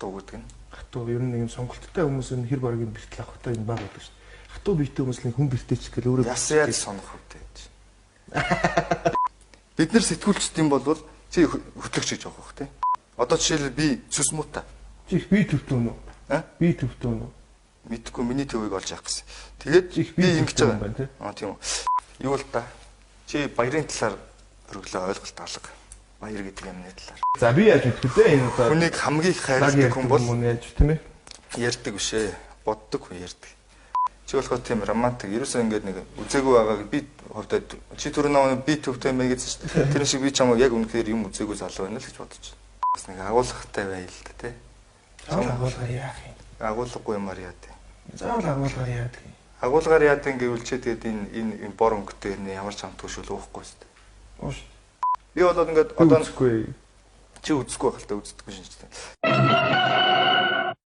Хатуу гэдэг нь. Хатуу ер нь нэг юм сонголттой хүмүүс нь хэр бараг юм бэртэл авахтай юм баг байдаг шүү дээ. Хатуу биетэй хүмүүс л хүн бэртээчих гэл өөрөө Яс яаж сонох вэ гэж. Бид нар сэтгүүлчд юм бол чи хөтлөгч гэж явах бах тий. Одоо жишээлбэл би сүс муутай. Чи их бие төвтэй үү? А? Бие төвтэй үү? Мэдхгүй миний төвийг олж явах гэсэн. Тэгээд Чи их би бие ингэж төвтэй байгаа. юм байна, тий? Аа тийм үү. Юу л та. Чи баярын талаар өргөлөө ойлголт алга. Баяр гэдэг юмны талаар. За би яаж мэдэх вэ? Энэ одоо Хүнийг хамгийн их лаг хайрладаг хүн бол хүн яаж тийм ээ? ярьдаг биш ээ. Боддог хүн ярьдаг. Чи болохоор тийм романтик. Ерөөсөө ингээд нэг үзээгүй байгааг би хувьдаа чи түрүү нөө би төвтэй юм байна гэсэн шүү дээ. Тэр шиг би чамайг яг үнэхээр юм үзээгүй залуу байна л гэж бодож байна. Бас нэг агуулгатай байл л да тий. Заавал агуулгаар яах юм? Агуулгагүй юмар яа тий. Заавал агуулгаар яадаг юм. Агуулгаар яа тий гэвэл чи тэгээд энэ энэ энэ бор өнгөтэй нэ ямар ч хамтгүй шүл уухгүй шүү дээ. Ууш. Би болоод ингээд Одоо одоо үзэхгүй. чи үзэхгүй байх л та үздэггүй шинжтэй.